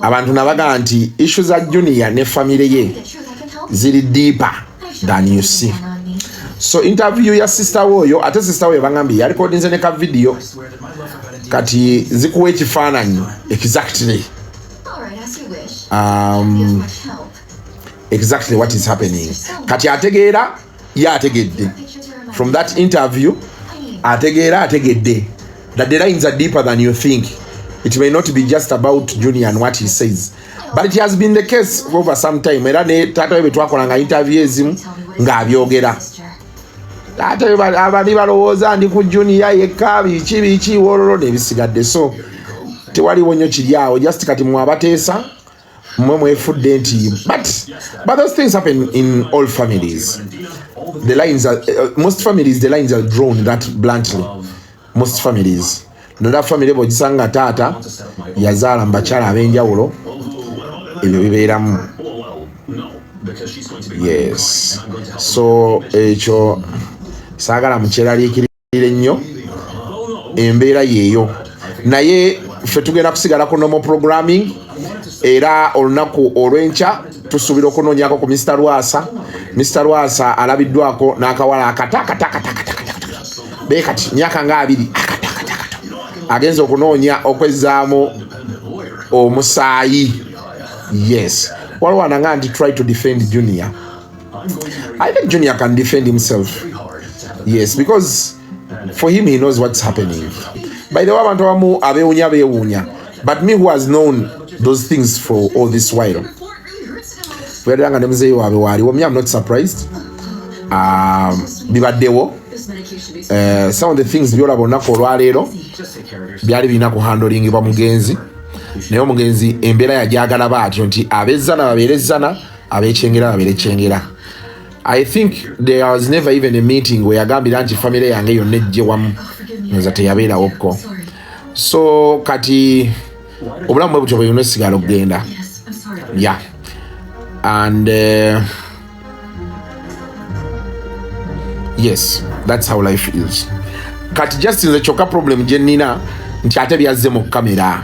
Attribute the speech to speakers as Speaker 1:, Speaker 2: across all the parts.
Speaker 1: Abantu nabagaa nti issue za Junior ne family ye ziri deeper than you see. So interview ya sister woyo, ate sister woyo bangambye yarekodinze ne ka video, kati zikuwa ekifaananyi exactly, exactly what is happening. Kati ategeera ye ategedde from that interview, ategeera ategedde that the lines are deeper than you think. It may not be just about Junior and what he says, but it has been the case over some time. Era ne taata we betwakolanga interview ezimu ng'abyogera, ate abali balowooza ndi ku Junior yekka, biki biki wololo nebisigadde. So tewaliwo nnyo kiri awo, just kati mwabateesa mmwe mwefudde nti but those things happen in all families. The lines are, most families, the lines are drawn that bluntly. Most families, naddala family bw'ogisanga taata yazaala mu bakyala ab'enjawulo, ebyo bibeeramu. Yes, so ekyo saagala mukyeraliikirire nnyo, embeera yeeyo. Naye ffe tugenda kusigala ku normal programming, era olunaku olw'enkya tusuubira okunoonyako ku Mr Lwasa. Mr Lwasa alabiddwako n'akawala akato akato akato akato akato be kati myaka nga 20, akato akato akato, agenza okunoonya okwezzaamu omusaayi. Yes, waliwo ananga nti try to defend Junior. I think Junior can defend himself, yes, because for him, he knows what's happening. By the way, abantu abamu abewuunya bewuunya, but me who has known those things for all this while, bweyadira nga ne muzeeyi waabwe waaliwo, me, I'm not surprised. Bibaddewo. Some of the things byolaba olunaku olwaleero byali birina kuhandlingibwa mugenzi, naye omugenzi embeera yajagala baatyo nti abezzana babeere ezzana, abekyengera babeere kyengera. I think there was never even a meeting weyagambira nti famire yange yonna ejje wamu, nza teyabeerawokko. So kati obulamu bwe butyo bweyina osigala okugenda. Yeah, and yes, that's how life is. Kati just nze kyokka problem gye nnina nti ate byazze mu kamera,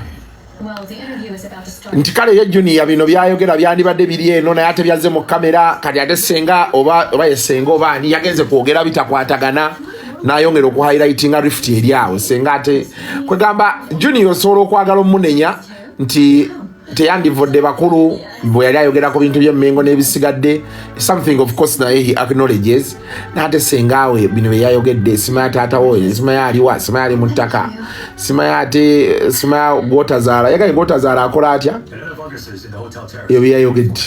Speaker 1: nti kale ye Junior bino byayogera byandibadde biri eno, naye ate byazze mu kamera. Kati ate senga oba ye senga oba ani yagenze kwogera bitakwatagana, nayongera okuhighlightinga rift eri awo. Senga ate kwegamba Junior osobola okwagala omunenya nti teyandivudde bakulu bwe yali ayogera ku bintu by'emmengo n'ebisigadde, something of course naye he acknowledges. Naate sengaawe bino bye yayogedde, simanya taata wo, simanya aliwa, simanya ali mu ttaka, simanya ate simanya gwotazaala yagaye gwotazaala akola atya. Ebyo bye yayogedde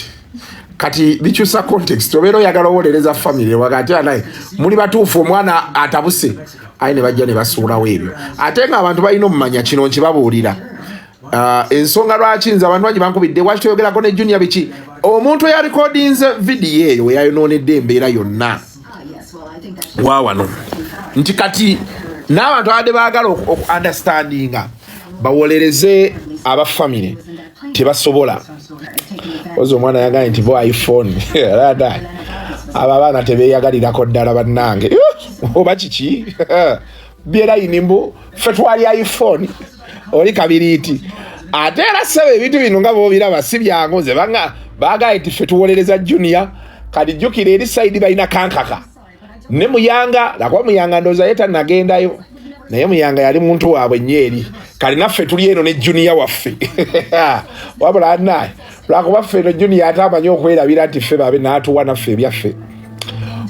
Speaker 1: kati bikyusa context. Obeera oyagala owolereza family wakati naye muli batuufu, omwana atabuse, aye ne bajja ne basuulawo ebyo. Ate nga abantu balina omumanya kino, nkibabuulira. Ensonga lwaki nze abantu bangi bankubidde, lwaki toyogerako ne Junior, biki, omuntu eyarekodinze vidiyo eyo weyayonoonedde embeera yonna wawano, nti kati n'abantu abadde baagala oku understandinga bawolereze aba family tebasobola. Oza omwana yagambye nti bo iPhone, abo abaana tebeeyagalirako ddala bannange, oba kiki byerayini, mbu ffe twali iPhone, oli kabiriiti. Ate era ssebo ebintu bino nga bwobiraba si byangu. Nze banga baagaye nti ffe tuwolereza Junior, kati jjukira eri side balina kankaka ne Muyanga, lwakuba Muyanga ndowooza ye tannagendayo, naye Muyanga yali muntu waabwe nnyo eri. Kali naffe tuli eno ne Junior waffe, wabula anaye lwakuba ffe eno Junior ate amanyi okwerabira nti ffe babe n'atuwa naffe ebyaffe.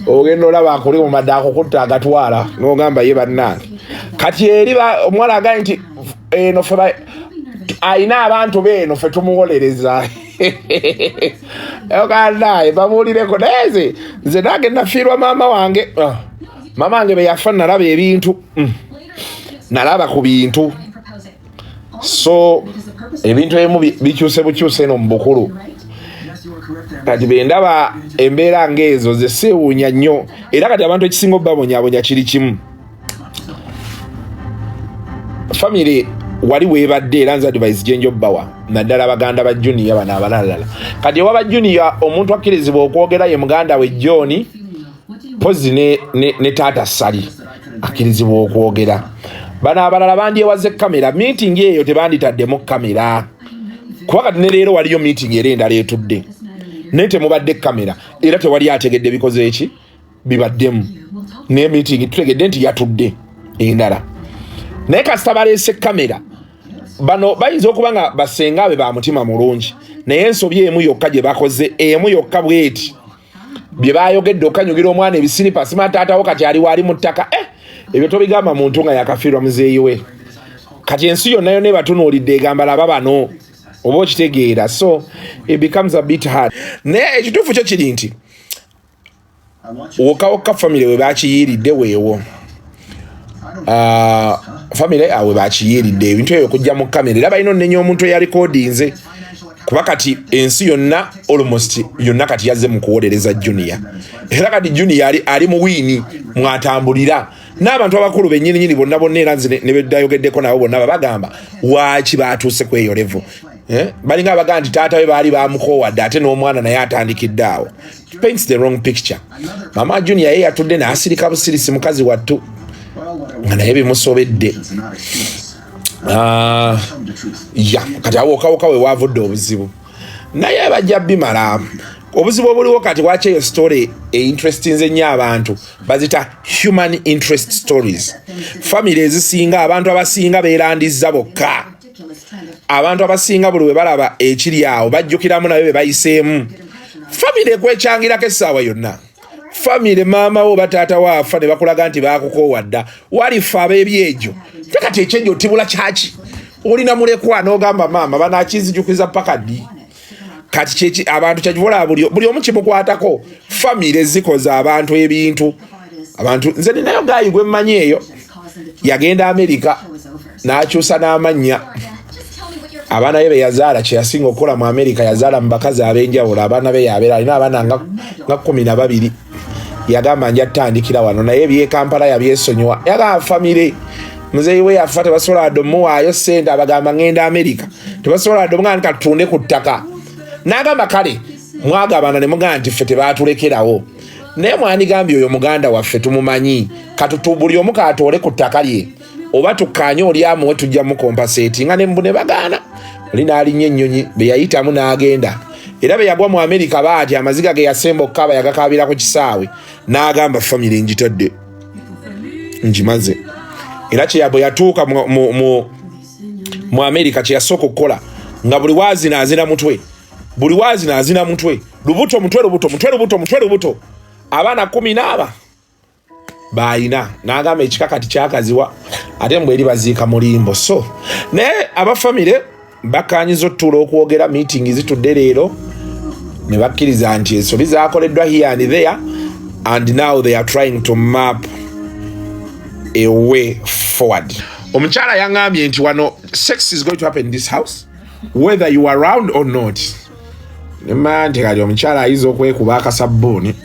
Speaker 1: Ogenda olaba akuli mu madde akukutta agatwala n'ogamba ye bannange. Kati eri omuwala agaye nti eno ffe alina abantu beeno ffe tumuwolereza okanaye babuulireko. Naye nze nange nafiirwa maama wange. Ah, maama wange beyafa nalaba ebintu, nalaba ku bintu. So ebintu ebimu bikyuse bukyuse eno mu bukulu. Kati bendaba embeera ng'ezo ze seewuunya nnyo, era kati abantu ekisinga obabonyabonya kiri kimu, family wali weebadde. Era nze advice gyenja obbawa, naddala baganda ba Junior bano abalalala, kati ewaba Junior omuntu akkirizibwa okwogera ye muganda we John pozi ne taata Sali akkirizibwa okwogera. Bano abalala bandyewaze kamera, meeting eyo tebanditaddemu kamera. Kuba kati ne leero waliyo meeting era endala etudde, naye temubadde kamera, era tewali ategedde bikoze eki bibaddemu. Naye meeting tutegedde nti yatudde endala, naye kasita baleese kamera. Bano bayinza okuba nga basenga be ba mutima mulungi, naye ensobi emu yokka gye bakoze, emu yokka bweti, bye bayogedde okanyugira omwana ebisiripa, sima taatawo kati ali waali mu ttaka. Ebyo tobigamba muntu nga yakafiirwa muzeeyi we. Kati ensi yonna yonna ebatunuulidde, egamba laba bano, oba okitegeera? So it becomes a bit hard. Naye ekituufu kyo kiri nti wokawokka family we bakiyiiridde weewo. Family awe bakiyiiridde ebintu ebyo kujja mu kamera, era balina onenya omuntu eyalikodinze, kuba kati ensi yonna, almost yonna, kati yazze mu kuwolereza Junior. Era kati Junior ali mu wiini mwatambulira n'abantu abakulu bennyininyini bonna bonna. Era nze ne bedayogeddeko nabo bonna babagamba waaki batuuse ku eyo level, eh? Balinga abagaa nti taata we baali bamukoowadde, ate n'omwana naye atandikidde awo. Paints the wrong picture. Mama Junior ye yatudde n'asirika busirisi, mukazi wattu, nga naye bimusobedde. Ya kati awo okawuka we wavudde obuzibu, naye bajja bimala. Obuzibu obuliwo kati, waki eyo story einterestinze nnyo abantu? Bazita human interest stories. Family ezisinga, abantu abasinga beerandiza bokka. Abantu abasinga buli we balaba ekiri awo bajjukiramu nayo be bayiseemu. Family ekwekyangirako essaawa yonna. Family, maama wo oba taata wo afa ne bakulaga nti baakukoowa dda, walifa ab'ebyegyo te. Kati ekyegyo otibula kyaki? Olina mulekwa n'ogamba maama banakinzijukiza paka ddi? Kati kyeki abantu kyakivola buli omu kimukwatako. Family zikoza abantu ebintu. Abantu, nze ninayo guy gwe mmanyi eyo yagenda Amerika n'akyusa n'amannya. Abaana be beyazaala, kyeyasinga okukola mu Amerika, yazaala mu bakazi ab'enjawulo. Abaana be yabeera alina abaana nga 12. Yagamba nja tutandikira wano, naye ebyekampala yabyesonyiwa. Yagamba family, muzeeyi we yafa, tebasobola wadde omuwaayo sente. Abagamba ngenda Amerika, tebasobola wadde omugamba nti katutunde ku ttaka. N'agamba kale mwagabana ne mugamba nti ffe tebatulekerawo, naye mwandigambye oyo muganda waffe tumumanyi, katutu buli omu katoole ku ttaka lye, oba tukkaanye oli amuwe, tujja mucompensate. Nga nembu ne bagaana. Oli n'alinnya ennyonyi be yayitamu n'agenda, era be yagwa mu Amerika baati amaziga ge yasemba okukaaba yagakaabira ku kisaawe, n'agamba family ngitadde, ngimaze. Era kyeyabwe yatuuka mu Amerika, kyeyasooka okukola nga buli waazina azina mutwe, buli waazina azina mutwe, lubuto, mutwe, lubuto, mutwe, lubuto, mutwe, lubuto. Abaana 10 n'aba bayina, n'agamba ekika kati kyakaziwa, ate mbwe eri baziika mulimbo. So naye abafamire bakanyiza otutuula okwogera. Meeting zitudde leero ne bakkiriza nti ensobi zakoleddwa here and there, and now they are trying to map a way forward. Omukyala yaŋŋambye nti wano sex is going to happen in this house whether you are around or not. Nemanya nti kati omukyala ayinza okwekuba akasabbuuni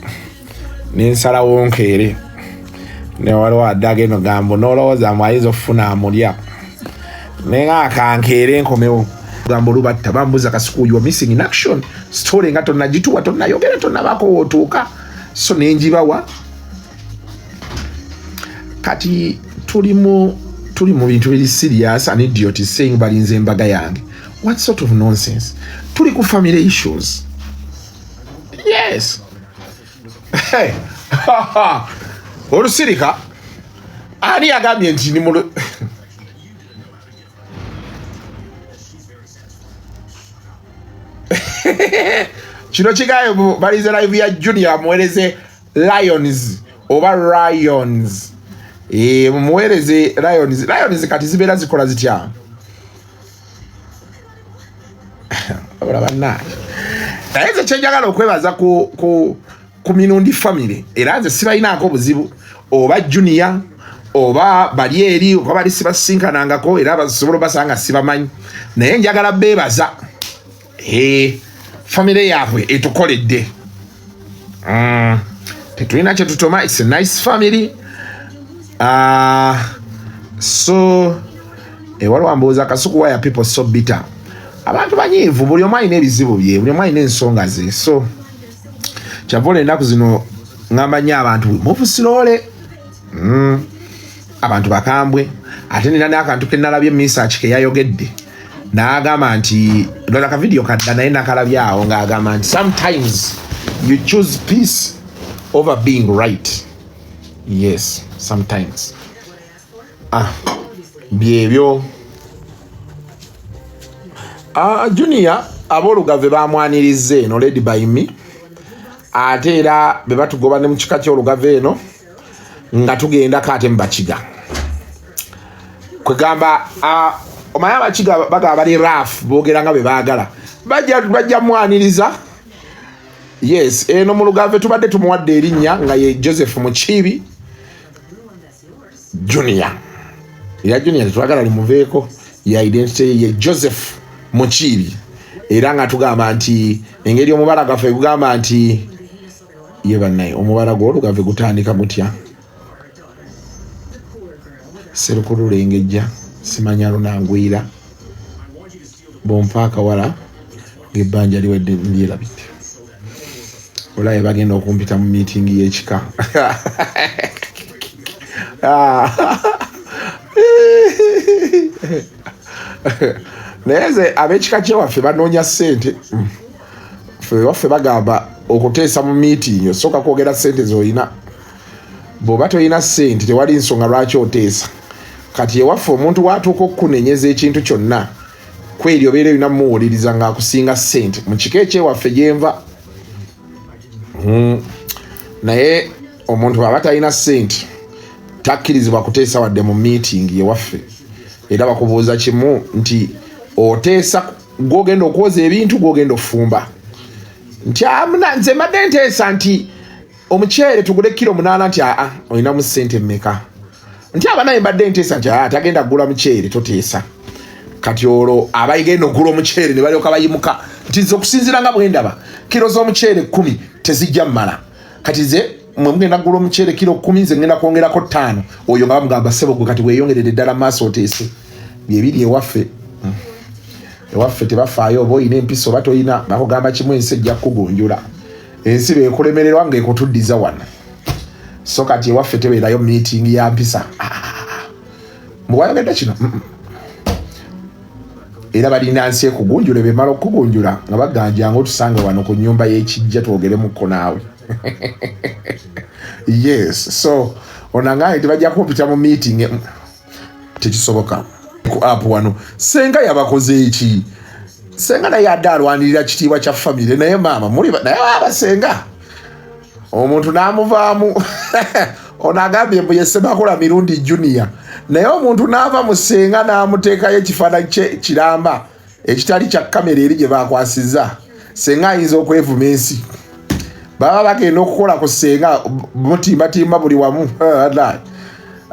Speaker 1: nensalawo nkeere, newaliwo adde agenda gambo nolowooza mu ayinza okufuna amulya, naye nga akankeere nkomewo gamba olubatta bambuza Kasuku, you are missing in action, story nga tonnagituwa, tonnayogera, tonnabako wootuuka. So nenjibawa. Kati tuli mu bintu biri serious. An idiot is saying balinze embaga yange. What sort of nonsense? Tuli ku family issues. Yes. Hey. Olusirika ani yagambye nti ni mu kino kigaye balize live ya Junior, muwereze lions oba lions. Mumuweereze lions. Lions kati zibeera zikola zitya? Wabula bannange, naye nze kyenjagala okwebaza ku Mirundi family, era nze sibalinaako buzibu, oba Junior oba bali eri oba bali, sibasinkanangako, era basobola obasanga sibamanyi, naye njagala beebaza. Family yaabwe etukoledde. Tetulina kyetutoma. It's a nice family. So waliwo ambuuza, Kasuku, why are people so bitter? Abantu banyiivu, buli omu alina ebizibu bye, buli omu alina ensonga ze. So kyava olwo ennaku zino ŋŋamba nnyo abantu, move slowly. Abantu bakambwe. Ate nina n'akantu ke nalabye Misach ke yayogedde. N'agamba nti lola ka video kadda naye nakalabyawo ng'agamba nti sometimes you choose peace over being right. Yes, sometimes. Ah, byebyo. Ah, Junior aboolugave bamwaniriza eno led by me, ate era be batugoba ne mu kika ky'olugave eno nga tugendako ate mubakiga kwegamba ah, omanyi abakiga bagaba bali raf boogera nga bwe baagala, bajja mwaniriza. Yes, eno mu lugave tubadde tumuwadde erinnya nga ye Joseph Mukiibi Junior. Era Junior tetwagala limuveeko, ya identity ye Joseph Mukiibi. Era nga tugamba nti engeri omubala gwaffe gugamba nti ye bannaye omubala gw'olugave gutandika gutya? Serukululengejja simanya lunangwira bompa akawala ng'ebbanja liwedde ndyerabidde. Olaye bagenda okumpita mu miitingi y'ekika. Ah. Naye nze ab'ekika kyewaffe banoonya ssente. Ffe waffe bagamba okuteesa mu miitingi osooka kwogera ssente z'olina. Bw'oba tolina ssente tewali nsonga lwaki oteesa. Kati ewaffe omuntu watuuka okukunenyeza ekintu kyonna kweri obeera olina mumuwuliriza ng'akusinga ssente mu kika ekyewaffe gyenva. Naye omuntu bw'aba talina ssente takkirizibwa kuteesa wadde mu miitingi ewaffe. Era bakubuuza kimu nti oteesa gwogenda okwoza ebintu, gwogenda okufumba, nti amuna nze mbadde nteesa nti omuceere tugule kiro 8, nti aa olinamu ssente mmeka, nti abanaye mbadde nteesa nti aa tagenda kugula muceere, toteesa. Kati olwo abayigenda okugula omuceere ne balyoka bayimuka nti nze okusinziira nga bwendaba kiro z'omuceere 10 tezijja mmala, kati nze mwe mugenda kugula omuceere kiro 10, nze ngenda kwongerako 5. Oyo nga bamugamba ssebo gwe kati weeyongerere ddala maaso oteese. Byebiri ewaffe. Ewaffe tebafaayo oba olina empisa oba tolina, bakugamba kimu, ensi ejja kukugunjula, ensi beekulemererwa ng'ekutuddiza wano. So kati ewaffe tebeerayo meeting ya mpisa. Mbuwayogedde kino. Era balina nsi ekugunjula, bemala okukugunjula nga baganja nga otusanga wano ku nyumba y'ekijja twogeremukko naawe. Yes, so onangaye tebajja kumpita mu meeting, tekisoboka. Ku app wano senga yabakoze eki? Senga naye adde alwanirira kitiibwa kya famire, naye maama muli naye abasenga omuntu n'amuvaamu. Ono agambye mbu ye Ssemakula Mirundi Junior, naye omuntu n'ava mu senga n'amuteekayo ekifaananyi kye kiramba ekitali kya kamera eri gye bakwasizza. Senga ayinza okwevuma ensi, baba bagenda okukola ku senga mutimbatimba buli wamu.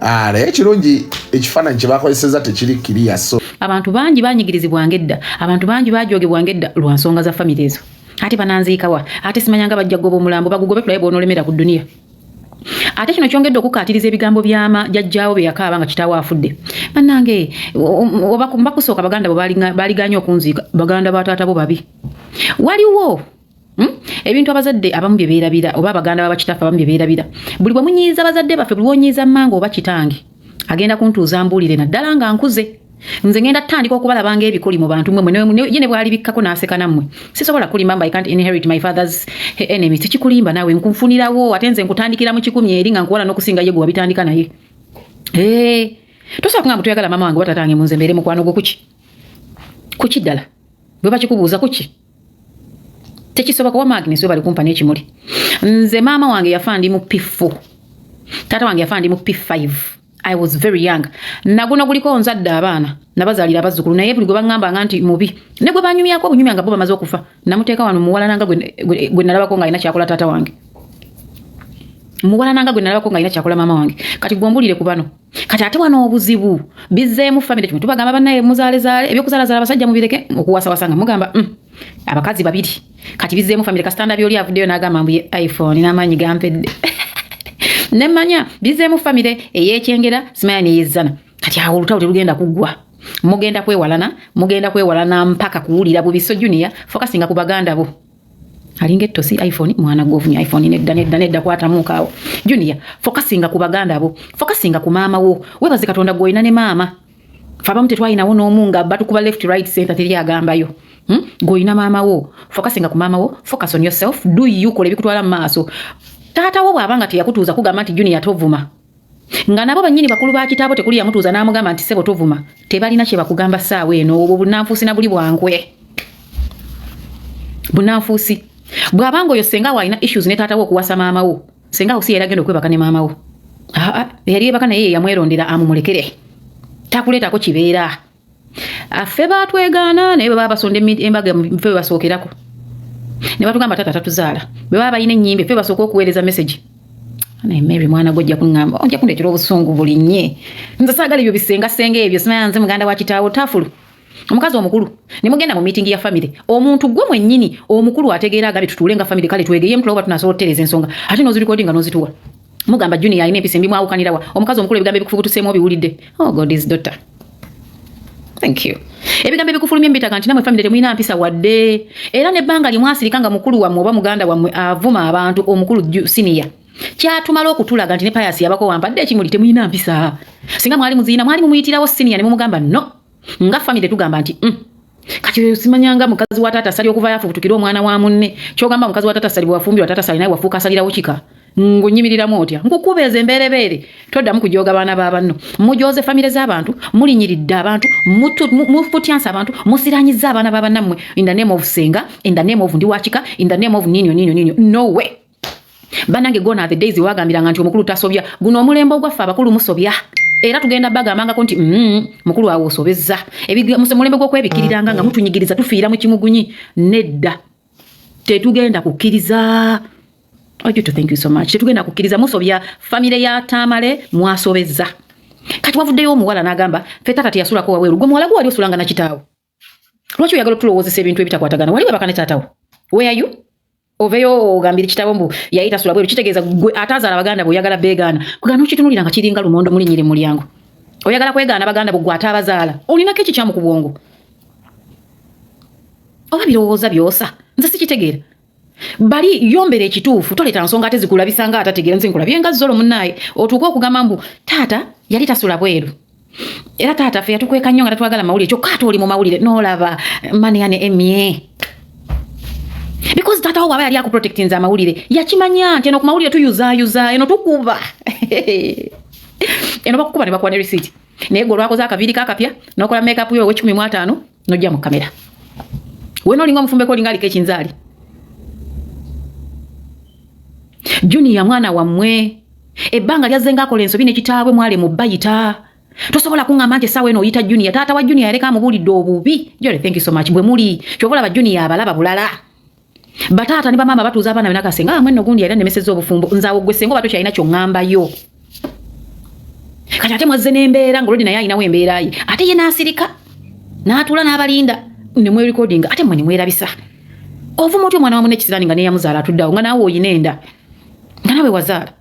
Speaker 1: Ah, naye ekirungi ekifaananyi kye bakozesezza tekiri kiriya, so
Speaker 2: abantu bangi banyigirizibwanga edda, abantu bangi bajoogebwanga edda lwa nsonga za famire ezo. Ate bananziikawa, ate simanyanga bajja kugoba omulambo, bagugobe tulabe bw'onoolemera ku dduniya. Ate kino kyongedde okukaatiriza ebigambo byama jjajjaawo bye yakaaba nga kitaawe afudde. Bannange, oba mbakusooka baganda bo baaliganye okunziika, baganda ba taata bo babi. Waliwo ebintu abazadde abamu bye beerabira, oba abaganda babakitaffe abamu bye beerabira. Buli bwe munyiiza bazadde baffe, buli lw'onyiiza mmange oba kitange, agenda kuntuuza mbuulire, naddala nga nkuze. Nze ngenda tutandika okubalaba ng'ebikoli mu bantu mmwe, ye ne bw'alibikkako n'aseka nammwe. Sisobola kulimba mba I can't inherit my father's enemy. Tekikulimba naawe nkunfunirawo, ate nze nkutandikira mu 100 eri nga nkuwala n'okusinga ye gwe wabitandika naye. Ee, tosobola kugamba toyagala maama wange oba taata wange mu nze mbeere mukwano gwo kuki? Kuki ddala? Bwe bakikubuuza kuki? Tekisoboka. Wamma Agnes we bali kumpa n'ekimuli. Nze maama wange yafa ndi mu P4, taata wange yafa ndi mu P5. I was very young. Naguno guliko nzadde abaana, nabazaalira abazzukulu, naye buli gwe baŋŋambanga nti mubi ne gwe banyumyako obunyumya nga bo bamaze okufa, namuteeka wano muwalananga gwe nalabako ng'alina kyakola taata wange, muwalananga gwe nalabako ng'alina kyakola maama wange. Kati gwombulire ku bano. Kati ate wano obuzibu bizzeemu famire kimwe. Tubagamba bannaye muzaalezaale, ebyokuzaalazaala abasajja mubireke, okuwasawasa nga mugamba abakazi babiri. Kati bizzeemu famire kasitanda byoli avuddeyo n'agamba mbu ye iPhone n'amaanyi gampedde nemmanya bizzeemu famire ey'ekyengera simanya neyezzana. Kati awo olutalo terugenda kuggwa, mugenda kwewalana, mugenda kwewalana mpaka kuwulira bubi. So Junior, focusinga ku baganda bo. Alinga ettosi iPhone, mwana gwe iPhone nedda nedda nedda, kwatamuuka awo. Junior, focusinga ku baganda bo, focusinga ku maama wo, webaze Katonda gw'olina ne maama. Fe abamu tetwalinawo n'omu nga batukuba left, right, center, teri agambayo. Gweolina maama wo, focusinga ku maama wo, focus on yourself, do you, kola ebikutwala mu maaso. Taata wo bw'aba nga teyakutuuza kugamba nti Junior tovuma, nga nabo bannyini bakulu ba kitaabo tekuli yamutuuza n'amugamba nti ssebo tovuma, tebalina kye bakugamba ssaawa eno. Obwo bunnanfuusi na buli bwankwe bunnanfuusi. Bw'abanga oyo senga wo alina issues ne taata wo okuwasa maama wo, senga awo si yali agenda okwebaka ne maama wo. Aa, yali yebaka naye ye yamwerondera, amumulekere, takuleetako kibeera. Affe batwegaana, naye bwe baba basonda embaga ffe basookerako ne batugamba taata tatuzaala. Bwe baba balina ennyimbe ffe basooka okuweereza message. Naye Mary, mwana gwe, ojja kuŋŋamba, ojja kundeetera obusungu buli nnye. Nze saagala ebyo bisengasenga ebyo, simanya nze muganda wa kitaawo tafulu. Omukazi omukulu ne mugenda mu meeting ya family, omuntu gwe mwennyini omukulu ategeera agambye tutuule nga family, kale twegeye mutulawo tunasobola otutereeza ensonga, ate n'ozirecordinga n'ozituwa. Mugamba Junior alina empisa embi, mwawukanirawa? Omukazi omukulu, ebigambo ebikufubutuseemu obiwulidde? Oh God, his daughter, thank you. Ebigambo ebikufulumya mbitaga nti namwe family temulina mpisa wadde, era nebbanga lye mwasirika nga mukulu wammwe oba muganda wammwe avuma abantu, omukulu senior kyatumala okutulaga nti ne Pius yabako wampadde ekimuli, temulina mpisa. Singa mwali muziyina, mwali mumuyitirawo senior ne mumugamba no, nga family tugamba nti Kati oyo simanyanga mukazi wa taata Sali okuva yafubutukira omwana wa munne. Kyogamba mukazi wa taata Sali bwewafumbirwa taata Sali naye wafuuka asalirawo kika, ng'onyimiriramu otya? Nkukubeeza embeerebeere, toddamu kujooga baana ba banno. Mujooze famire z'abantu, mulinyiridde abantu, mufutyansa abantu, musiranyiza abaana ba bannammwe in the name of senga, in the name of ndi wakika, in the name of ninyo ninyo ninyo. No way, bannange. Gone are the days wagambiranga nti omukulu tasobya. Guno omulembe ogwaffe abakulu musobya, era tugenda bagambangako nti mukulu awo osobezza. Mulembe gw'okwebikiriranga nga mutunyigiriza, tufiira mu kimugunyi. Nedda, tetugenda kukkiriza. Ojuto, thank you so much. Tetugenda kukkiriza, musobya. Famire ya Tamale mwasobezza. Kati wavuddeyo omuwala n'agamba ffe taata teyasulako wabweru. Gwe muwala gwe wali osulanga na kitaawo, lwaki oyagala otulowoozesa ebintu ebitakwatagana? Wali webaka ne taatawo? Where you oveyo ogambire kitabo mbu yali tasula bweru, kitegeeza gwe atazaala baganda bwe oyagala beegaana. Kugana okitunulira nga kiringa lumondo mulinyire mu mulyango, oyagala kwegaana baganda bwe gwe ataabazaala. Olinako ekikyamu ku bwongo oba birowooza byosa? Nze sikitegeera. Bali yombera ekituufu, toleeta nsonga ate zikulabisa nga atategeera. Nze nkulabye nga zolo munnaaye, otuuke okugamba mbu taata yali tasula bweru, era taata ffe yatukweka nnyo nga tatwagala mawulire, kyokka ate oli mu mawulire n'olaba mania ne emye, because taata wo bw'aba yali akuprotectinze amawulire, yakimanya nti eno ku mawulire tuyuzaayuza, eno tukuba, eno bakukuba ne bakuwa ne receipt. Naye gwe olwakoze akaviiri kakapya n'okola makeup yo ow'e15 n'ojja mu kamera, wena olinga omufumbeko, olinga aliko ekinzaali. Junior mwana wammwe, ebbanga lyazze ng'akola ensobi ne kitaabwe mwale mu bayita. Tosobola kuŋŋamba nti essaawa eno oyita Junior. Taata wa Junior yaleka amubuulidde obubi. Jole, thank you so much. Bwe muli kyova olaba Junior abalaba bulala. Bataata ne bamaama batuuza abaana benakasenga ah, mwenno gundi yali anemesezza obufumbo. Nze awo gwe senga oba tokyalina kyoŋŋambayo. Kati ate mwazze n'embeera ng'olodi naye alinawo embeera ye, ate ye n'asirika n'atuula n'abalinda ne mwerekodinga, ate mmwe ne mwerabisa. Ovuma otya omwana wa munne ekisiraani nga neyamuzaala atuddeawo, nga naawe oyina enda, nga naawe wazaala?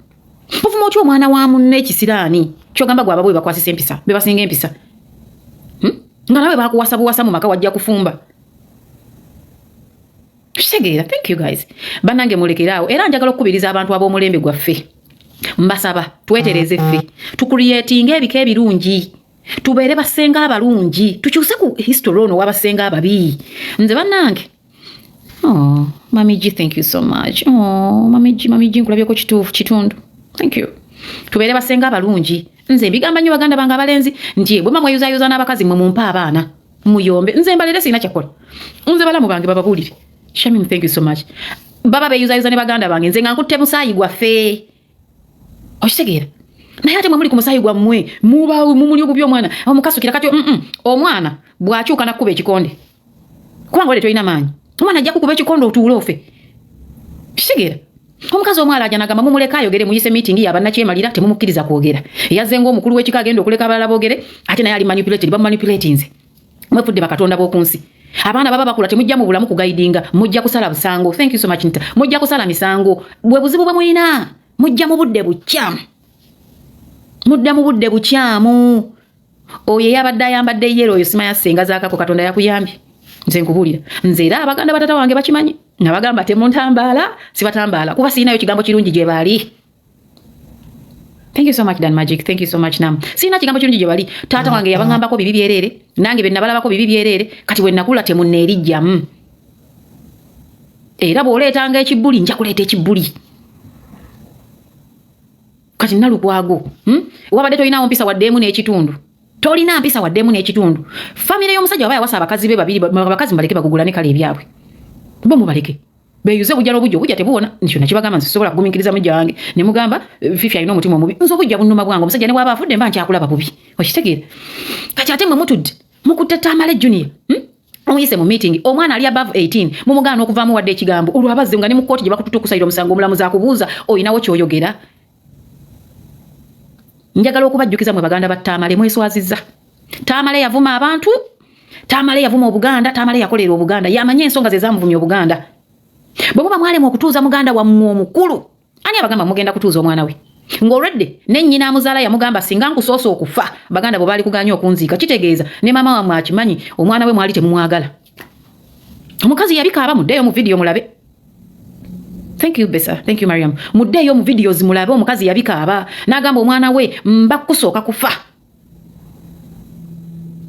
Speaker 2: Ovuma otya omwana wa munne ekisiraani? Kyogamba gwe ababwe bakwasisa empisa, be basinga empisa, Nga naawe bakuwasa buwasa mu maka, wajja kufumba. Kitegeera. Thank you guys. Bannange, mulekeraawo. Era njagala okukubiriza abantu ab'omulembe gwaffe, mbasaba twetereze ffe, tucreatinga ebika ebirungi, tubeere basenga abalungi, tukyuse ku history ono wabasenga ababi. Nze bannange, oh, Mami G, thank you so much. Oh, Mami G, Mami G, nkulabyeko kituufu kitundu. Thank you. Tubeere basenga abalungi. Nze mbigamba nnyo baganda bange abalenzi nti bwe mweyuzayuza n'abakazi mwe, mumpe abaana muyombe, nze mbalere, sirina kyakola. Nze balamu bange bababuulire. Shamim, thank you so much. Baba beeyuzayuza ne baganda bange, nze nga nkutte musaayi gwaffe, okitegeera? Naye ate mwe muli ku musaayi gwammwe, muba mumuli obubi omwana omukasukira. Kati omwana bw'akyuka nakkuba ekikonde, kubanga ole tolina maanyi, omwana ajja kukuba ekikonde otuule ofe, kitegeera? Omukazi omwala aja nagamba mumuleka ayogere, muyise meeting yabannakyemalira, temumukkiriza kwogera. Yazze ng'omukulu w'ekika agenda okuleka abalala boogere, ate naye ali manipulated, bamumanipulatinze. Mwefudde bakatonda b'oku nsi. Abaana baba bakula, temujja mu bulamu kuguidinga, mujja kusala busango. Thank you so much. Nta mujja kusala misango, bwe buzibu bwe mulina. Mujja mu budde bukyamu, mudda mu budde bukyamu. Oyo eyabadde ayambadde yellow, oyo simanya senga zaakako, Katonda yakuyambye. Nze nkubuulira, nze era abaganda batata wange bakimanyi, nabagamba temuntambaala, sibatambaala, kuba siinayo kigambo kirungi gye baali. Thank you so much, Dan Magic. Thank you so much. Nam sirina kigambo kirungi gye bali. Taata wange yabaŋŋambako bibi byereere, nange bye nabalabako bibi byereere. Kati bwe nakula temunneerijjamu. Era bw'oleetanga ekibbuli, nja kuleeta ekibbuli. Kati Nalukwago, Wabadde tolinawo mpisa waddeemu n'ekitundu, tolina mpisa waddeemu n'ekitundu. Famire y'omusajja waba yawasa abakazi be babiri, abakazi mubaleke bagugulane. Kale ebyabwe bo mubaleke beyuze obujja n'obujja. Obujja tebuwona. Nkyo nakibagamba, nze sobola kugumiikiriza mujja wange. Ne mugamba, Fifi alina omutima omubi. Nze obujja bunnuma bwange. Omusajja ne bwaba afudde, mba nkyakulaba bubi, okitegeera? Kati ate mwe mutudde mukutte Tamale Junior, Omuyise mu meeting, omwana ali above 18, mumugaana okuvaamu wadde ekigambo. Olwo abazze nga ne mu kkooti gye bakututa okusalira omusango, omulamuzi akubuuza, oyinawo kyoyogera? Njagala okubajjukiza mwe baganda ba Tamale, mweswazizza. Tamale yavuma abantu, Tamale yavuma Obuganda, Tamale yakolera Obuganda, yamanye ensonga ze zamuvumya Obuganda. Bwe muba mwalema okutuuza muganda wammwe omukulu, ani abagamba mugenda kutuuza omwana we ng'olwedde ne nnyina amuzaala yamugamba, "Singa nkusoosa okufa, baganda bwe baali kuganya okunziika"? Kitegeeza ne maama wammwe akimanyi omwana we mwali temumwagala. Omukazi yabikaaba. Muddeeyo mu vidiyo mulabe. Thank you, Besa. Thank you, Mariam. Muddeeyo mu videos mulabe, omukazi yabikaaba n'agamba omwana we, "Mba kusooka kufa,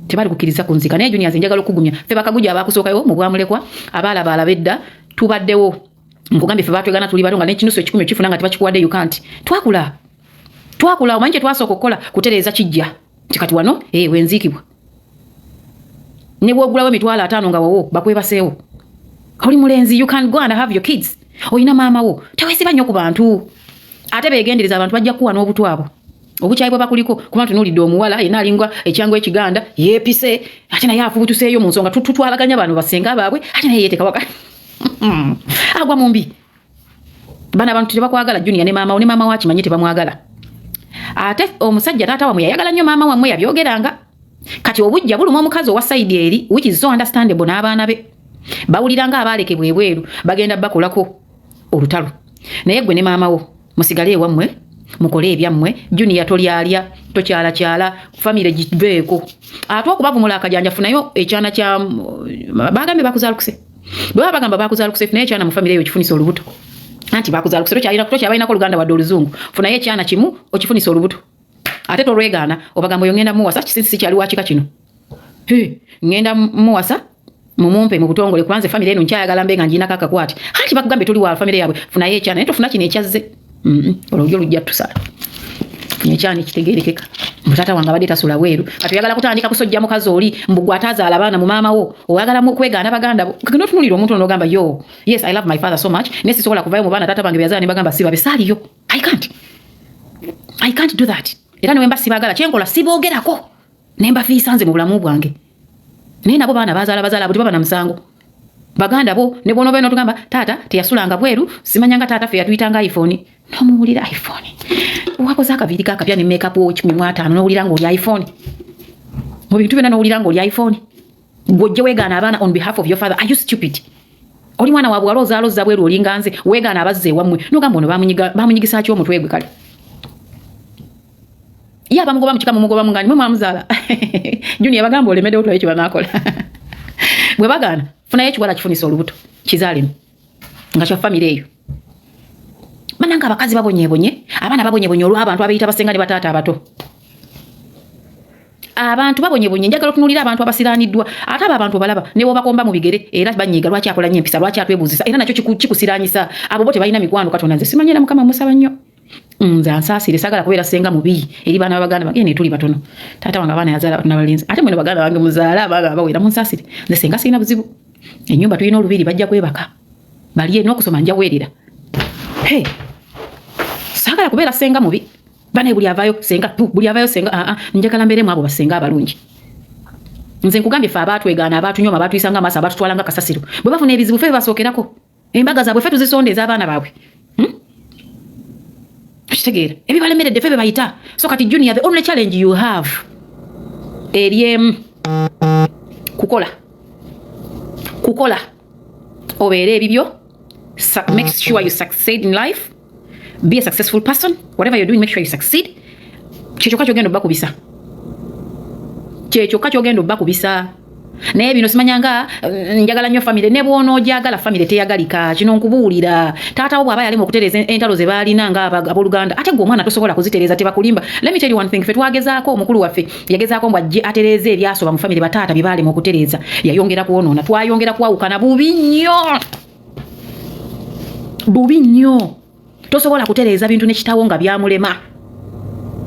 Speaker 2: tebali kukkiriza kunzika." Naye Junior, nze njagala okugumya, ffe bakaguja abakusookayo mu bwamulekwa, abaalabaala bedda tubaddewo. Nkugambye, ffe batwegana tuli bato nga n'ekinusu 1,000 okifuna nga tebakikuwadde, you can't. Twakula, twakula. Omanyi kye twasooka okukola? Kutereeza kijja nti kati wano wenziikibwa. Ne bwogulawo 50,000 nga wawo bakwebaseewo, oli mulenzi, you can go and have your kids. Olina maama wo, teweesiba nnyo ku bantu. Ate beegendereza, abantu bajja kuwa n'obutwabo obukyayi bwe bakuliko, kuba tunuulidde omuwala yenna alinga ekyangu ekiganda, yeepise, ate naye afubutuseeyo mu nsonga. Tutwalaganya bano basenga baabwe, ate naye yeeteka waka, agwa mu mbi. Bano abantu tebakwagala, Junior, ne maama wo, ne maama wo akimanyi tebamwagala. Ate omusajja taata wammwe yayagala nnyo maama wammwe, yabyogeranga. Kati obujja buluma omukazi owa side eri, which is so understandable, n'abaana be bawulira nga abaalekebwa ebweru, bagenda bakolako olutalo. Naye gwe ne maama wo musigale ewammwe, mukole ebyammwe. Junior, tolyalya, tokyalakyala, famire giveeko. Ate okubavumula akajanja, funayo ekyana kya bagambye bakuzaalukuse. Bwe baba bagamba bakuzaalukuse, funayo ekyana mu famire eyo okifunisa olubuto. Anti bakuzaalukuse, tokyabalinako oluganda wadde oluzungu. Funayo ekyana kimu okifunisa olubuto, ate tolwegaana. Obagamba, "Oyo ngenda muwasa, kisinsi sikyali wakika kino, ngenda muwasa, mumumpe mu butongole, kubanze famire eno nkyayagala mbe nga nginako akakwate." Anti bakugambye toli wa famire yaabwe. Funayo ekyana, naye tofuna kino ekyazze. Olwo lujja tusala. Ekyana ekitegerekeka mbu taata wange abadde tasula bweru. Kati oyagala kutandika kusojja mukazi oli, mbu gwe ataazaala abaana mu maama wo, oyagala kwegaana baganda bo. Kati notunulira omuntu ono nogamba, "Yo, yes, I love my father so much, naye sisobola kuvayo mu baana taata bange beyazaala ne bagamba si babe. Saaliyo. I can't, I can't do that." Era ne wemba sibagala, kyenkola siboogerako ne mbafiisa nze mu bulamu bwange. Naye nabo baana bazaala, bazaala abo tebaba na musango, baganda bo. Ne bwonoba notugamba taata teyasulanga bweru, simanyanga taata ffe yatuyitanga iPhone, nomuwulira iPhone, wakoze akaviiri kakapya ne makeup wo 15,000, nowulira nga oli iPhone mu bintu byonna, nowulira nga oli iPhone. Gwojje weegaana abaana on behalf of your father. Are you stupid? Oli mwana wa buwala, ozaala ozza bweru, olinga nze, weegaana abazza ewammwe, nogamba ono bamunyigisa ki omutwe gwe? Kale ye abamugoba mu kika, mumugoba mungani mwe mwamuzaala? Junior, bagamba olemeddewo, tulabe kye banaakola. Bwe bagaana, funayo ekiwala kifunisa olubuto, kizaalemu nga kya famire eyo. Bananga, abakazi babonyebonye, abaana babonyebonye olw'abantu abayita basenga ne bataata abato. Abantu babonyebonye. Njagala otunuulira abantu abasiraaniddwa. Ate abo abantu obalaba ne bwobakomba mu bigere era banyiiga. Lwaki akola nnyo empisa? Lwaki atwebuuzisa? Era nakyo kikusiraanyisa. Abo bo tebalina mikwano. Katonda, nze simanyira. Mukama musaba nnyo, nze ansaasire. Saagala kubeera senga mubi eri baana babaganda bange. Ene tuli batono. Taata wange abaana yazaala batono, abalenzi. Ate mweno baganda bange muzaale abaana abawera, munsaasire. Nze senga sirina buzibu. Ennyumba tulina olubiri, bajja kwebaka, balye, n'okusoma nja weerera. Hey, saagala kubeera senga mubi. Banaye, buli avaayo senga tu, buli avaayo senga. Aa, njagala mbeeremu abo basenga abalungi. Nze nkugambye, ffe abaatwegaana, abaatunyoma, abaatuyisanga amaaso, abaatutwalanga kasasiro, bwe bafuna ebizibu ffe bebasookerako. Embaga zaabwe ffe tuzisonda, ez'abaana baabwe. Okitegeera? Ebibalemeredde ffe be bayita. So kati Junior, the only challenge you have eri emu: kukola, kukola obeere ebibyo. Make sure you succeed in life, be a successful person. Whatever you're doing, make sure you succeed. Kyekyokka kyogenda obbakubisa, kyekyokka kyogenda obbakubisa. Naye bino simanyanga njagala nnyo famire. Ne bw'onoojagala famire teyagalika. Kino nkubuulira, taata wo bw'aba yalema okutereeza entalo ze baalina nga abooluganda, ate gwe omwana tosobola kuzitereeza, tebakulimba. Let me tell you one thing: ffe twagezaako, omukulu waffe yagezaako mbu ajje atereeze ebyasoba mu famire bataata bye baalema okutereeza, yayongera kwonoona, twayongera kwawukana bubi nnyo, bubi nnyo. Tosobola kutereeza bintu ne kitawo nga byamulema,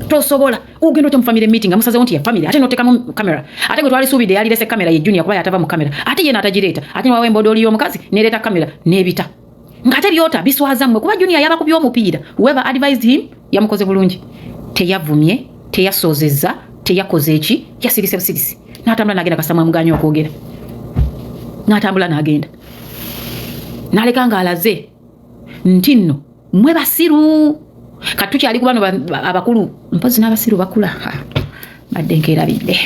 Speaker 2: tosobola. Ogenda otya mu family meeting nga musazewo nti ya family, ate notekamu kamera? Ate gwe twalisuubidde yalirese kamera ye Junior, kuba yatava mu kamera, ate ye n'atagireeta. Ate newawa embodooli y'omukazi nereeta kamera n'ebita ng'ate byota biswaza mmwe, kuba Junior yabakubye omupiira. Whoever advised him yamukoze bulungi, teyavumye, teyasoozezza, teyakoze eki, yasirise busirisi n'atambula n'agenda. Kasita mwamuganya okwogera, n'atambula n'agenda n'aleka ng'alaze nti nno mwe basiru. Kati tukyali ku bano abakulu, mpozi n'abasiru bakula. Badde nkeerabidde.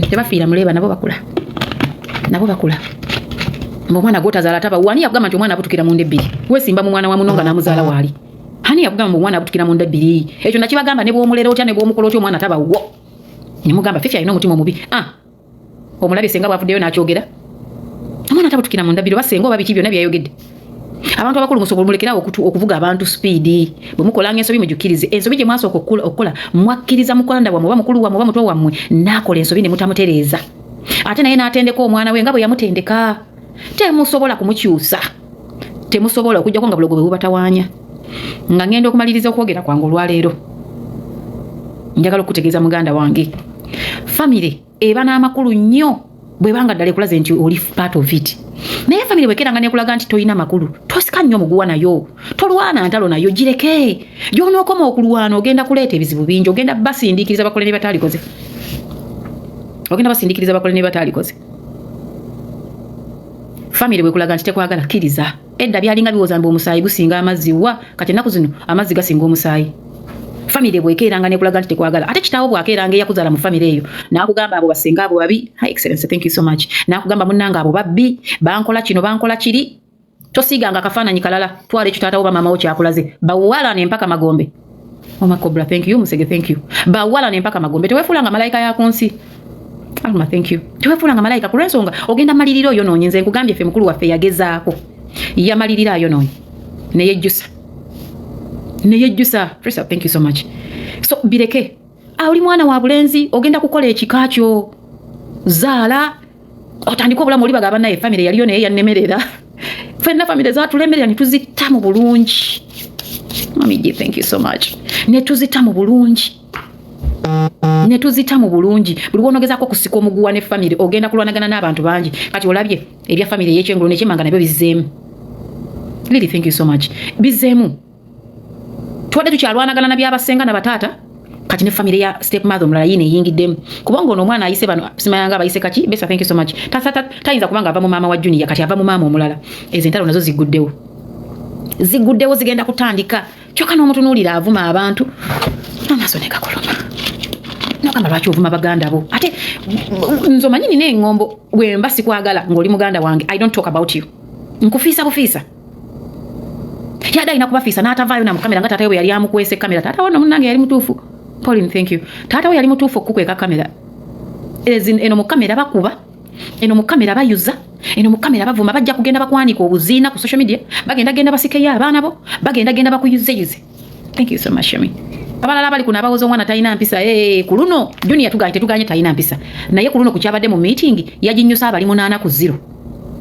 Speaker 2: Tebafiira muleeba, nabo bakula, nabo bakula. Omwana gwotazaala taba wani. Yakugamba nti omwana abutukira munda ebbiri? Wesimba mu mwana wa muno nga namuzaala waali. Ani yakugamba omwana abutukira munda ebbiri? Ekyo nakibagamba, ne bwomulera otya, ne bwomukola otya, omwana tabawo. Nemugamba Fifi alina omutima omubi. Ah, omulabye senga bwavuddeyo n'akyogera, omwana tabutukira munda bbiri, oba senga oba biki byonna byayogedde. Abantu abakulu musobola mulekerawo okuvuga abantu speed. Bwe mukolanga ensobi, mujukkirize ensobi gye mwasooka okukola. Mwakkiriza mukolanda wammwe oba mukulu wammwe oba muto wammwe n'akola ensobi ne mutamutereeza, ate naye n'atendeka omwana we nga bwe yamutendeka. Temusobola kumukyusa, temusobola, okujjako nga bulogo bwe bubatawaanya. Nga ngenda okumaliriza okwogera kwange olwaleero, njagala okutegeeza muganda wange, famire eba n'amakulu nnyo bwebanga ddala ekulaze nti oli part of it. Naye famire bwekeranga nekulaga nti tolina makulu, tosika nnyo muguwa nayo, tolwana ntalo nayo, gireke. Gyonookoma okulwana, ogenda kuleeta ebizibu bingi, ogenda basindiikiriza bakole ne bataalikoze, ogenda basindiikiriza bakole ne bataalikoze. Famire bwekulaga nti tekwagala, kkiriza. Edda byalinga biwoza mbu omusaayi gusinga amazzi, wa kati ennaku zino amazzi gasinga omusaayi. Famire bwekeeranga nekulaga nti tekwagala, ate kitaawo bwakeeranga eyakuzaala mu famire eyo n'akugamba abo basenga, abo babi. Hi Excellence, thank you so much. N'akugamba munnange abo babbi, bankola kino, bankola kiri, tosiiganga akafaananyi kalala. Twala ekyo taatawo bamaamawo kyakulaze. Bawalana empaka magombe. Oma Cobra, thank you. Musege, thank you. Bawalana empaka magombe. Teweefuulanga malayika ya ku nsi. Alma, thank you. Teweefuulanga malayika, ku lw'ensonga ogenda malirira oyonoonye. Nze nkugambye, ffe mukulu waffe yagezaako, yamalirira ayonoonye, neyejjusa, neyejjusa. Prisa, thank you so much. So bireke. Oli mwana wa bulenzi, ogenda kukola ekika kyo, zaala otandike obulamu. Oli bagamba naye famire yaliyo naye yannemerera. Ffenna famire zatulemerera ne tuzita mu bulungi. Mami G, thank you so much. Ne tuzita mu bulungi, ne tuzita mu bulungi. Buli lwonogezaako okusika omuguwa ne famire, ogenda kulwanagana n'abantu bangi. Kati olabye ebya famire ey'ekyengulu nekyemanga nabyo bizzeemu. Lily, thank you so much. Bizzeemu. Tubadde tukyalwanagana na byabasenga na bataata, kati ne famire ya step mother omulala yiino eyingiddemu, kubanga ono omwana ayise bano simayanga abayise kaki. Besa, thank you so much. Tayinza kubanga ava mu maama wa Junior, kati ava mu maama omulala. Ezo entalo nazo zigguddewo, zigguddewo, zigenda kutandika. Kyokka n'omutunuulira avuma abantu, amaaso ne gakoloma, nogamba lwaki ovuma baganda bo? Ate nze omanyi nina eŋŋombo, bwe mba sikwagala ng'oli muganda wange, I don't talk about you, nkufiisa bufiisa. Yadde alina kubafiisa n'atavaayo na mukamera nga taata we bwe yali amukwese kamera. Taata we no munnange yali mutuufu. Pauline, thank you. Taata we yali mutuufu okukweka kamera. Eno mu kamera bakuba, eno mu kamera bayuza, eno mu kamera bavuma. Bajja kugenda bakwanika obuziina ku social media, bagenda genda basikeyo abaana bo, bagenda genda bakuyuzeyuze. Thank you so much, Shami. Abalala abali kuno abawoza omwana talina mpisa, hey, ku luno Junior tuganye, tetuganye talina mpisa, naye ku luno ku kyabadde mu meeting yaginyusa abali 8-0,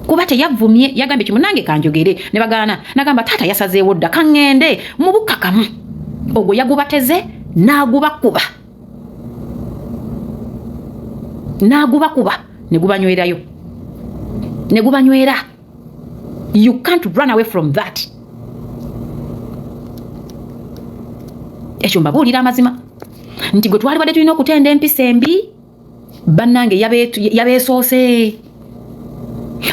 Speaker 2: kuba teyavumye. Yagambye kimu, nange kanjogere, ne bagaana. Nagamba taata yasazeewo dda, kaŋŋende mu bukkakamu. Ogwo yagubateze n'agubakuba, n'agubakuba ne gubanywerayo, ne gubanywera. You can't run away from that. Ekyo mbabuulira amazima nti gwe twalibadde tulina okutenda empisa embi, bannange yabeesoose.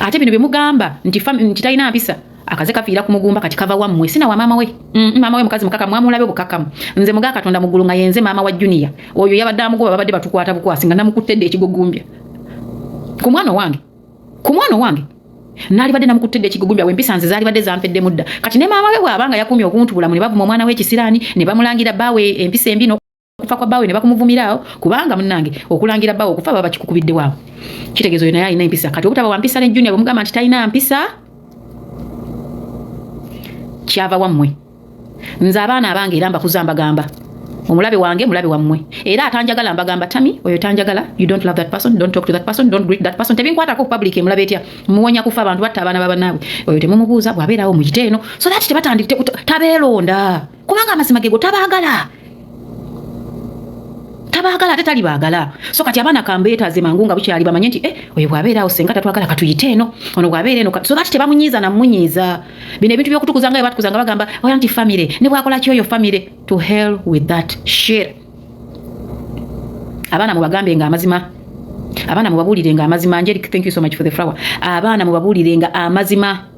Speaker 2: Ate bino bye mugamba nti nti talina mpisa, akaze kafiira ku mugumba. Kati kava wammwe, sina wa maama we. Maama we mukazi mukakamu, mwamulabe obukakamu. Nze muga Katonda mu ggulu nga yenze maama wa Junior oyo yabadde amugoba, babadde batukwata bukwasi nga namukutte dda ekigugumbya ku mwana wange, ku mwana wange naalibadde namukutte dda ekigugumbya. Wempisa nze zaalibadde zampeddemu dda. Kati ne maama we bw'abanga yakumye obuntu bulamu, ne bavuma omwana w'ekisiraani ne bamulangira bbaawe empisa embi. Kufa kwa bbaawe ne bakumuvumira awo, kubanga munnange okulangira bbaawe okufa baba bakikukubiddewo awo, kitegeeza oyo naye alina empisa. Kati obutaba wa mpisa ne Junior bwemugamba nti talina mpisa, kyava wammwe. Nze abaana abange era mbakuza, mbagamba omulabe wange mulabe wammwe, era atanjagala mbagamba tami oyo tanjagala. You don't love that person, don't talk to that person, don't greet that person. Tebinkwatako public emulabe etya, muwonya kufa. Abantu batta abaana babanaabwe, oyo temumubuuza. Bw'abeerawo muyite eno so that tebatandi tabeeronda, kubanga amazima gego tabaagala, tabaagala ate talibaagala. So kati abaana kambeetaaze mangu nga bukyali, bamanye nti eh, oyo bw'abeeraawo senga tatwagala, katuyite eno, ono bw'abeera eno, so that tebamunyiiza namunyiiza. Bino ebintu by'okutukuza nga bwe batukuza nga bagamba oya nti family ne bwakola ki oyo family, to hell with that shit. Abaana mubagambe nga amazima, abaana mubabuulire nga amazima. Angelic, thank you so much for the flower. Abaana mubabuulire nga amazima.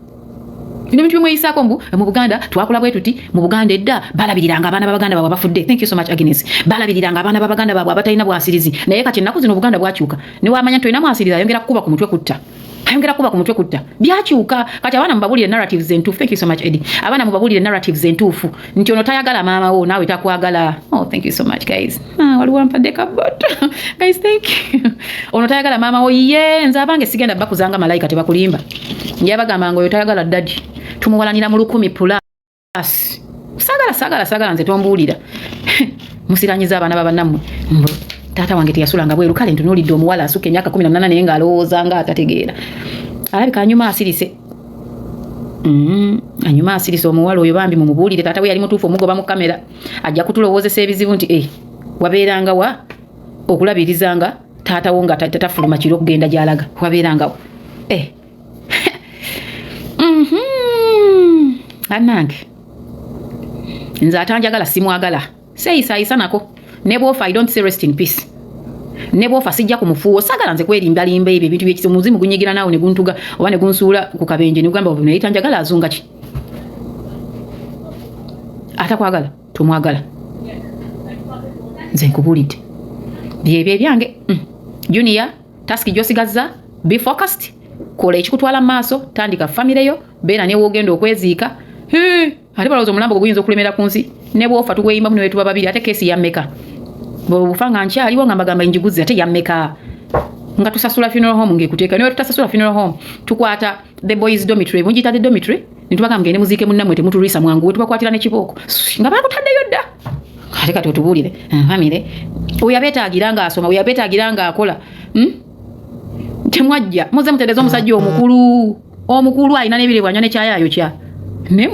Speaker 2: Bino ebintu bimweyisaako mbu mu Buganda twakula bwe tuti. Mu Buganda edda balabiriranga abaana babaganda baabwe abafudde. Thank you so much, Agnes. Balabiriranga abaana babaganda baabwe abatalina bwasirizi, naye kati ennaku zino Obuganda bwakyuka. Newamanya nti olina mwasirizi, ayongera kukuba ku mutwe kutta, ayongera kuba ku mutwe kutta. Byakyuka. Kati abaana mubabuulire narratives entuufu. Thank you so much, Eddie. Abaana mubabuulire narratives entuufu nti ono tayagala maama wo, naawe takwagala. Oh, thank you so much, guys. Ah, waliwo ampadde kaboto. Guys, thank you. Ono tayagala maama wo ye. Nze abange sigenda bakuzanga malayika, tebakulimba. Njabagamba nga oyo tayagala daddy, tumuwalanira mu 1000 plus. Sagala, sagala, sagala, nze tombuulira. Musiranyiza abaana babannammwe mbu taata wange teyasulanga bweru. Kale ntunuulidde omuwala asukka emyaka 18 naye ng'alowooza nga atategeera. Alabika anyuma asirise. Anyuma asirise omuwala oyo. Bambi mumubuulire taata we yali mutuufu omugoba mu kamera. Ajja kutulowoozesa ebizibu nti eh, wabeeranga wa okulabirizanga taata wo nga tafuluma kiro okugenda gy'alaga, wabeerangawo eh. Annange nze atanjagala simwagala, seeyisaayisa nako. Ne bwofa, I don't say rest in peace. Ne bwofa sijja ku mufuuwo, saagala nze kwerimbalimba ebyo ebintu byekisi. Omuzimu gunyigira naawe ne guntuga oba ne gunsuula ku kabenje ne gugamba naye tanjagala, azunga ki? Atakwagala tomwagala. Nze nkubuulidde byebyo ebyange. Junior, task gy'osigazza, be focused, kola ekikutwala mu maaso, tandika famire yo, beera newoogenda okweziika. Ate balowooza omulambo gwe guyinza okulemera ku nsi. Ne bwofa tugweyimbamu ne wetuba babiri. Ate case yammeka? Bwebufa nga nkyaliwo nga mbagamba njiguze, ate yammeka nga tusasula funeral home ng'ekuteeka? Niwe tutasasula funeral home, tukwata the boys dormitory, mugiyita the dormitory, netubagamba mugende muziike munnammwe, temutulwisa, mwanguwe. Tubakwatira n'ekibooko nga bakutaddeyo dda. Ate kati otubuulire famire oyo abeetaagira ng'asoma, oyo abeetaagira ng'akola, Temwajja muze mutereza omusajja omukulu, omukulu alina n'ebirebwanywa nekyayayokya naye.